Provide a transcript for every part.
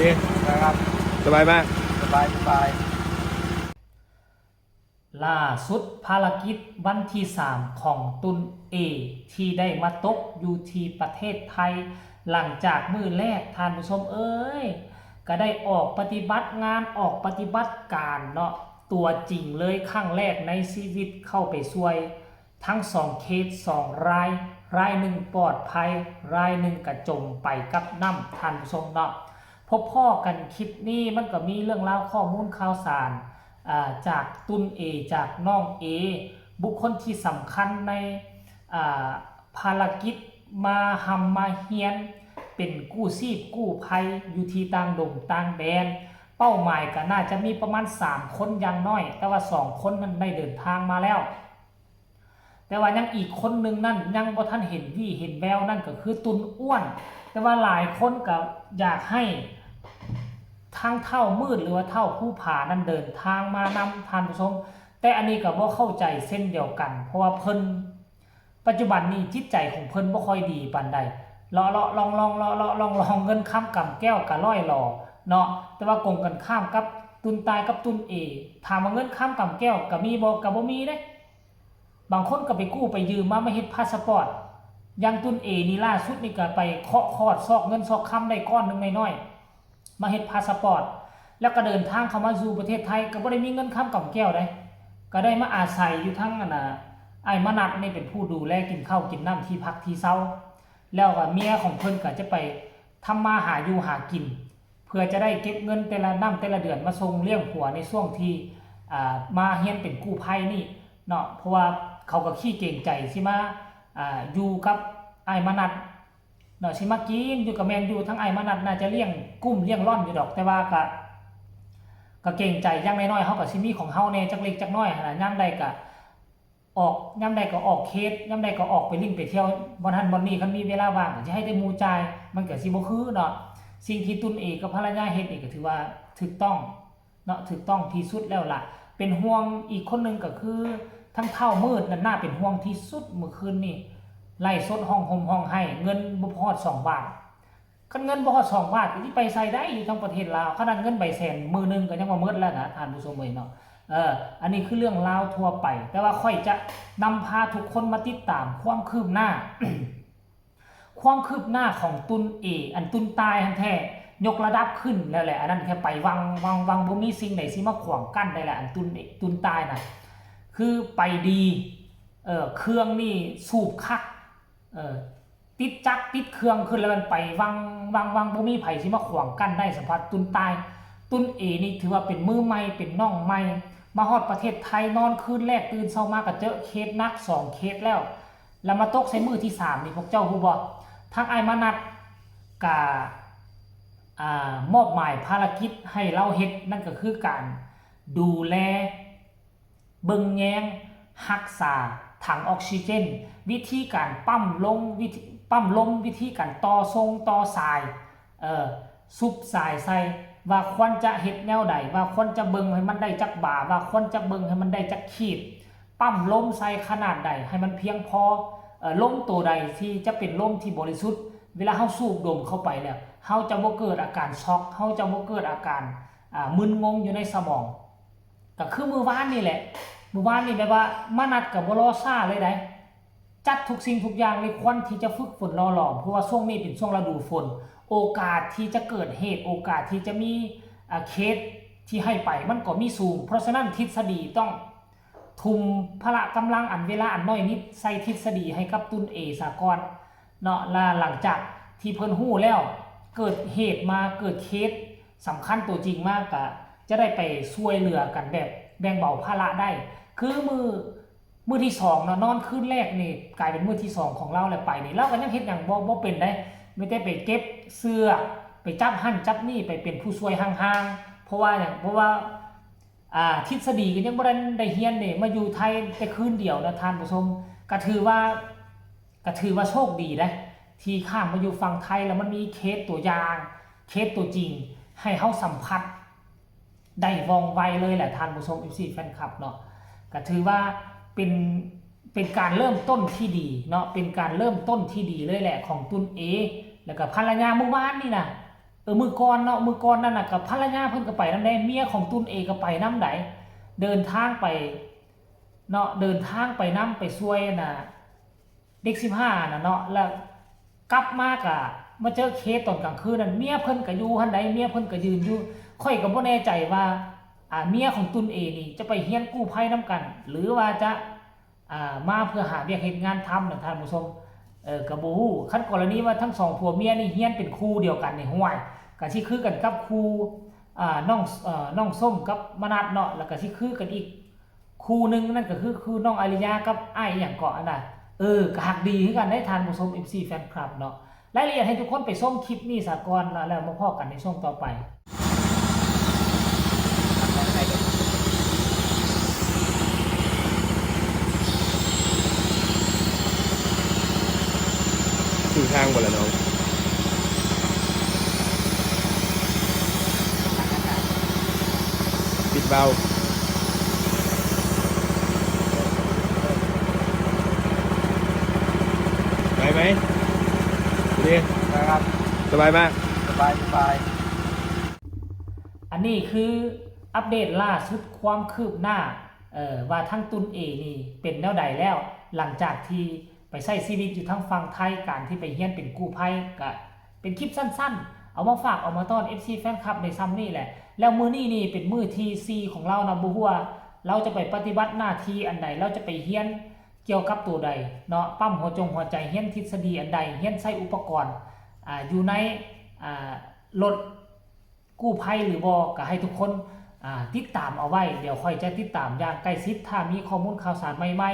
เคนะครับ สบายมาก สบาย สบาย ล่าสุดภารกิจวันที่สามของตุนเอที่ได้มาตกอยู่ที่ประเทศไทย หลังจากมื้อแรก ท่านผู้ชมเอ้ย ก็ได้ออกปฏิบัติงาน ออกปฏิบัติการเนาะ ตัวจริงเลย ครั้งแรกในชีวิตเข้าไปช่วย ทั้งสองเคส สองราย รายหนึ่งปลอดภัย รายหนึ่งก็จมไปกับน้ำ ท่านผู้ชมเนาะ พบพ้อกันคลิปนี้มันก็มีเรื่องราวข้อมูลข่าวสาร อ่า จากตุนเอ จากน้องเอ บุคคลที่สำคัญใน อ่า ภารกิจมาฮ่ำมาเฮียน เป็นกู้ชีพกู้ภัยอยู่ที่ต่างดงต่างแดน เป้าหมายก็น่าจะมีประมาณสามคนอย่างน้อย แต่ว่าสองคนนั้นได้เดินทางมาแล้ว แต่ว่ายังอีกคนหนึ่งนั้นยังบ่ทันเห็นวี่เห็นแวว นั่นก็คือตุนอ้วน แต่ว่าหลายคนก็อยากให้ทางเฒ่ามืด หรือว่าเฒ่าภูผานั้นเดินทางมานำ ท่านผู้ชม แต่อันนี้ก็บ่เข้าใจเช่นเดียวกัน เพราะว่าเพิ่น ปัจจุบันนี้จิตใจของเพิ่นบ่ค่อยดีปานใด เลาะๆ ล่องๆ เลาะๆ ล่องๆ เงินคำกำแก้วก็ล่อยหล่อเนาะ แต่ว่ากงกันข้ามกับตุนตายกับตุนเอ ถามว่าเงินคำกำแก้วก็มีบ่ ก็บ่มีเด้ บางคนก็ไปกู้ไปยืมมา มาเฮ็ดพาสปอร์ต อย่างตุนเอนี่ล่าสุดนี่ก็ไปเคาะคอดซอกเงินซอกคำได้ก้อนหนึ่งน้อยๆ มาเฮ็ดพาสปอร์ต แล้วก็เดินทางเข้ามาสู่ประเทศไทย ก็บ่ได้มีเงินคำกำแก้วใด ก็ได้มาอาศัยอยู่ทั้งอันน่ะ อ้ายมนัสนี่เป็นผู้ดูแลกินข้าวกินน้ำที่พักที่เซา แล้วก็เมียของเพิ่นก็จะไปทำมาหาอยู่หากิน เพื่อจะได้เก็บเงินแต่ละน้ำแต่ละเดือนมาส่งเลี้ยงผัวในช่วงที่ อ่า มาเฮียนเป็นกู้ภัยนี่เนาะ เพราะว่าเขาก็ขี้เกรงใจสิมา อ่า อยู่กับอ้ายมนัสเนาะ สิมากินอยู่ก็แม่นอยู่ ทั้งอ้ายมนัสน่าจะเลี้ยงกุ้มเลี้ยงร่อนอยู่ดอก แต่ว่าก็ ก็เกรงใจ อย่างน้อยๆ เฮาก็สิมีของเฮาแหน่จักเล็กจักน้อยหั้นน่ะ ยามใดก็ ออก ยามใดก็ออกเคส ยามใดก็ออกไปลิ้นไปเที่ยวบ่อนหั้นบ่อนนี้ คันมีเวลาว่างก็สิให้แต่หมู่จ่าย มันก็สิบ่คือเนาะ สิ่งที่ตุนเอกับภรรยาเฮ็ดนี่ก็ถือว่าถูกต้องเนาะ ถูกต้องที่สุดแล้วล่ะ เป็นห่วงอีกคนหนึ่งก็คือทางเฒ่ามืดนั่นน่าเป็นห่วงที่สุด มื้อคืนนี้ไลฟ์สดร้องห่มร้องไห้ เงินบ่ฮอดสองบาท คันเงินบ่ฮอดสองบาท ก็สิไปไสได้อยู่ทางประเทศลาว ขนาดเงินใบแสนมื้อหนึ่งก็ยังว่าหมดแล้วนะ ท่านผู้ชมเอ้ยเนาะ เออ อันนี้คือเรื่องราวทั่วไป แต่ว่าข้อยจะนำพาทุกคนมาติดตามความคืบหน้า ความคืบหน้าของตุนเอ อันตุนตายหั้นแท้ ยกระดับขึ้นแล้วแหละ อันนั้นแค่ไปวัง วัง วัง บ่มีสิ่งใดสิมาขวางกั้นได้แหละ อันตุน ตุนตายน่ะ คือไปดี เออ เครื่องนี่สูบคัก เออ ติดจักรติดเครื่องขึ้นแล้วมันไปวัง วัง วัง บ่มีไผสิมาขวางกั้นได้ สำหรับตุนตาย ตุนเอนี่ถือว่าเป็นมือใหม่ เป็นน้องใหม่ มาฮอดประเทศไทย นอนคืนแรกตื่นเช้ามาก็เจอเคสหนักสองเคสแล้ว แล้วมาตกใส่มื้อที่สามนี่ พวกเจ้าฮู้บ่ ทางอ้ายมนัสก็ อ่า มอบหมายภารกิจให้ลาวเฮ็ด นั่นก็คือการดูแล เบิ่งแยง ຮັກສາຖັງອອກຊີເຈນ, ວິທີການປ້ຳລົງ ວິທີ ປ້ຳລົມ, ວິທີການຕໍ່ສົ່ງຕໍ່ສາຍ ເອີ ຊຸບສາຍໃສ່ ວ່າຄວນຈະເຮັດແນວໃດ, ວ່າຄວນຈະເບິ່ງໃຫ້ມັນໄດ້ຈັກບາ, ວ່າຄວນຈະເບິ່ງໃຫ້ມັນໄດ້ຈັກຂີດ, ປ້ຳລົມໃສ່ຂະໜາດໃດໃຫ້ມັນພຽງພໍ, ເອີ ລົມໂຕໃດທີ່ຈະເປັນລົມທີ່ບໍລິສຸດ, ເວລາເຮົາສູດດົມເຂົ້າໄປແລ້ວ ເຮົາຈະບໍ່ເກີດອາການຊັອກ, ເຮົາຈະບໍ່ເກີດອາການ ອ່າ ມຶນງົງຢູ່ໃນສະໝອງ. ກໍຄືມື້ວານນີ້ແຫຼະ ມື້ວານນີ້ແບບວ່າມະນັດກໍບໍ່ລໍຊ້າເລີຍໃດ໋ ຈັດທຸກສິ່ງທຸກຢ່າງເລີຍ ຄວນທີ່ຈະຝຶກຝົນຫຼໍ່ຫຼອມ ເພາະວ່າຊ່ວງນີ້ເປັນຊ່ວງລະດູຝົນ ໂອກາດທີ່ຈະເກີດເຫດ ໂອກາດທີ່ຈະມີ ອ່າ ເຄສທີ່ໃຫ້ໄປມັນກໍມີສູງ. ເພາະສະນັ້ນທິດສະດີຕ້ອງທຸ່ມພະລະກຳລັງອັນເວລາອັນໜ້ອຍນິດໃສ່ທິດສະດີໃຫ້ກັບຕຸນເອສາກ່ອນເນາະ ລະຫຼັງຈາກທີ່ເພິ່ນຮູ້ແລ້ວ ເກີດເຫດມາ ເກີດເຄສ ສຳຄັນຕົວຈິງມາກະຈະໄດ້ໄປຊ່ວຍເຫຼືອກັນແບບແບ່ງເບົາພາລະໄດ້. ຄືມື້ ມື້ທີສອງເນາະ ນອນຄືນແລກນີ້ກາຍເປັນມື້ທີສອງຂອງລາວແລ້ວ ໄປນີ້ລາວກໍຍັງເຮັດຫຍັງບໍ່ ບໍ່ເປັນໃດ໋ ມີແຕ່ໄປເກັບເຊືອກ ໄປຈັບຫັ້ນຈັບນີ້ ໄປເປັນຜູ້ຊ່ວຍຫ່າງໆ. ເພາະວ່າຫຍັງ? ເພາະວ່າ ອ່າ ທິດສະດີກໍຍັງບໍ່ໄດ້ ໄດ້ຮຽນເດ້ ມາຢູ່ໄທແຕ່ຄືນດຽວນະທ່ານຜູ້ຊົມ ກໍຖືວ່າ ກໍຖືວ່າໂຊກດີເດ້ ທີ່ຂ້າມມາຢູ່ຝັ່ງໄທ ແລ້ວມັນມີເຄສຕົວຢ່າງ ເຄສຕົວຈິງ ໃຫ້ເຮົາສຳຜັດໄດ້ວ່ອງໄວເລີຍແຫຼະທ່ານຜູ້ຊົມ ເອັຟຊີ ແຟນຄລັບເນາະ ກໍຖືວ່າເປັນ ເປັນການເລີ່ມຕົ້ນທີ່ດີເນາະ ເປັນການເລີ່ມຕົ້ນທີ່ດີເລີຍແຫຼະຂອງຕຸນເອ ແລ້ວກໍພັນລະຍາ ມື້ວານນີ້ນະ ເອີ ມື້ກ່ອນເນາະ ມື້ກ່ອນນັ້ນນະ ກໍພັນລະຍາເພິ່ນກໍໄປນຳເດ້ ເມຍຂອງຕຸນເອກໍໄປນຳໃດ໋ ເດີນທາງໄປເນາະ ເດີນທາງໄປນຳ ໄປຊ່ວຍອັນນະ ເດັກສິບຫ້າຫັ້ນນະເນາະ ແລ້ວກັບມາກະມາເຈີເຄສຕອນກາງຄືນນັ້ນ ເມຍເພິ່ນກະຢູ່ຫັ້ນໃດ໋ ເມຍເພິ່ນກະຢືນຢູ່. ຂ້ອຍກະບໍ່ແນ່ໃຈວ່າ ອາ ເມຍຂອງຕຸນເອນີ້ຈະໄປຮຽນກູ້ໄພນຳກັນ ຫຼືວ່າຈະ ອາ ມາເພື່ອຫາວຽກເຮັດງານທຳນະທ່ານຜູ້ຊົມ ເອີ ກະບໍ່ຮູ້. ຄັນກໍລະນີວ່າທັງສອງຜົວເມຍນີ້ຮຽນເປັນຄູ່ດຽວກັນນີ້ ຫ້ວຍ ກະຊິຄືກັນກັບຄູ່ ອາ ນ້ອງ ເອີ ນ້ອງສົ້ມກັບມະນັດເນາະ ແລ້ວກະຊິຄືກັນອີກ ຄູ່ໜຶ່ງນັ້ນກໍຄື ຄືນ້ອງອາລິຍາກັບອ້າຍອີ່ຫຍັງເກາະຫັ້ນນະ ເອີ ກໍຮັກດີຄືກັນເດ້ທ່ານຜູ້ຊົມ ເອັຟຊີ ແຟນຄລັບເນາະ. ລາຍລະອຽດໃຫ້ທຸກຄົນໄປຊົມຄລິບນີ້ສາກ່ອນເນາະ ແລ້ວມາພໍ້ກັນໃນຊ່ວງຕໍ່ໄປ. ຖືກທາງບໍ່ລະນ້ອງ? ປິດເບົາ. ໄປໄໝ? ດີ ໄປຄັບ ສະບາຍມາກ ສະບາຍ ສະບາຍ. ອັນນີ້ຄືອັບເດດລ່າສຸດຄວາມຄືບໜ້າ ເອີ ວ່າທາງຕຸນເອນີ້ເປັນແນວໃດແລ້ວ ຫຼັງຈາກທີ່ໄປໃຊ້ຊີວິດຢູ່ທາງຝັ່ງໄທ ການທີ່ໄປຮຽນເປັນກູ້ໄພ ກະເປັນຄລິບສັ້ນໆ ເອົາມາຝາກເອົາມາຕ້ອນ ເອັຟຊີ ແຟນຄລັບໄດ້ຊ່ຳນີ້ແຫຼະ. ແລ້ວມື້ນີ້ນີ້ເປັນມື້ທີສີ່ຂອງລາວນະ ບໍ່ຮູ້ວ່າລາວຈະໄປປະຕິບັດໜ້າທີ່ອັນໃດ ລາວຈະໄປຮຽນກ່ຽວກັບໂຕໃດເນາະ ປ້ຳຫົວຈົງຫົວໃຈ ຮຽນທິດສະດີອັນໃດ ຮຽນໃຊ້ອຸປະກອນ ອາ ຢູ່ໃນ ອາ ລົດ ກູ້ໄພຫຼືບໍ່ ກໍໃຫ້ທຸກຄົນ ອາ ຕິດຕາມເອົາໄວ້. ດຽວຂ້ອຍຈະຕິດຕາມຢ່າງໃກ້ຊິດ ຖ້າມີຂໍ້ມູນຂ່າວສານໃໝ່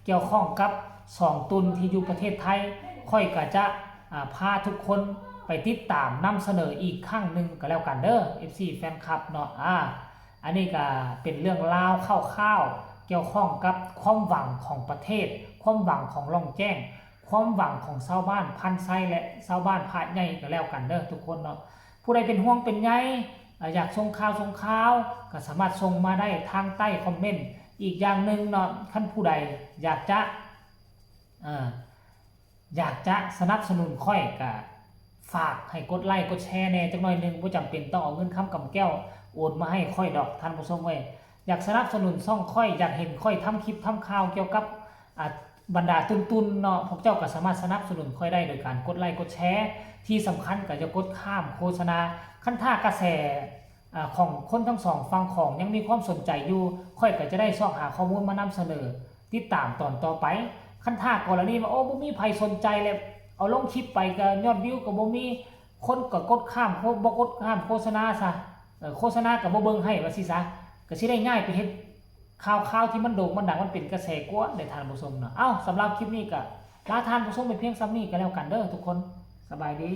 ໆ ກ່ຽວຂ້ອງກັບສອງຕຸນທີ່ຢູ່ປະເທດໄທ ຂ້ອຍກໍຈະ ອາ ພາທຸກຄົນໄປຕິດຕາມນຳສະເໜີອີກຄັ້ງໜຶ່ງກໍແລ້ວກັນເດີ ເອັຟຊີ ແຟນຄລັບເນາະ. ອາ ອັນນີ້ກໍເປັນເລື່ອງລາວຄ່າວໆ ກ່ຽວຂ້ອງກັບຄວາມຫວັງຂອງປະເທດ ຄວາມຫວັງຂອງລ່ອງແຈ້ງ ຄວາມຫວັງຂອງຊາວບ້ານພັນໄຊ ແລະ ຊາວບ້ານພະໃຫຍ່ກໍແລ້ວກັນເດີທຸກຄົນເນາະ. ຜູ້ໃດເປັນຫ່ວງເປັນໃຍ ອາ ຢາກສົ່ງຂ່າວສົ່ງຄາວ ກໍສາມາດສົ່ງມາໄດ້ທາງໃຕ້ຄອມເມັນ. ອີກຢ່າງໜຶ່ງເນາະ ຄັນຜູ້ໃດຢາກຈະ ເອີ ຢາກຈະສະໜັບສະໜູນຂ້ອຍ ກໍຝາກໃຫ້ກົດໄລກົດແຊແດ່ຈັກໜ້ອຍໜຶ່ງ ບໍ່ຈຳເປັນຕ້ອງເອົາເງິນຄຳກຳແກ້ວໂອນມາໃຫ້ຂ້ອຍດອກທ່ານຜູ້ຊົມເອີຍ. ຢາກສະໜັບສະໜູນຊ່ອງຂ້ອຍ ຢາກເຫັນຂ້ອຍທຳຄລິບທຳຂ່າວກ່ຽວກັບ ອາ ບັນດາຕຸນໆເນາະ ພວກເຈົ້າກໍສາມາດສະໜັບສະໜູນຂ້ອຍໄດ້ໂດຍການກົດໄລກົດແຊ ທີ່ສຳຄັນກໍຢ່າກົດຂ້າມໂຄສະນາ. ຄັນຖ້າກະແສ ອາ ຂອງຄົນທັງສອງຝັ່ງຂອງຍັງມີຄວາມສົນໃຈຢູ່ ຂ້ອຍກໍຈະໄດ້ຊອກຫາຂໍ້ມູນມານຳສະເໜີ ຕິດຕາມຕອນຕໍ່ໄປ. ຄັນຖ້າກໍລະນີວ່າ ໂອ້ ບໍ່ມີໃຜສົນໃຈ ແລ້ວເອົາລົງຄລິບໄປກໍຍອດວິວກໍບໍ່ມີ ຄົນກໍກົດຂ້າມ ບໍ່ກົດຂ້າມໂຄສະນາຊະ ເອີ ໂຄສະນາກໍບໍ່ເບິ່ງໃຫ້ວ່າຊີ້ຊະ ກໍຊິໄດ້ຍ້າຍໄປເຮັດຂ່າວໆທີ່ມັນໂດ່ງມັນດັງ ມັນເປັນກະແສກວ່າເດ້ທ່ານຜູ້ຊົມເນາະ. ເອົ້າ ສຳລັບຄລິບນີ້ກໍລາທ່ານຜູ້ຊົມໄປພຽງສ່ຳນີ້ກໍແລ້ວກັນເດີທຸກຄົນ ສະບາຍດີ.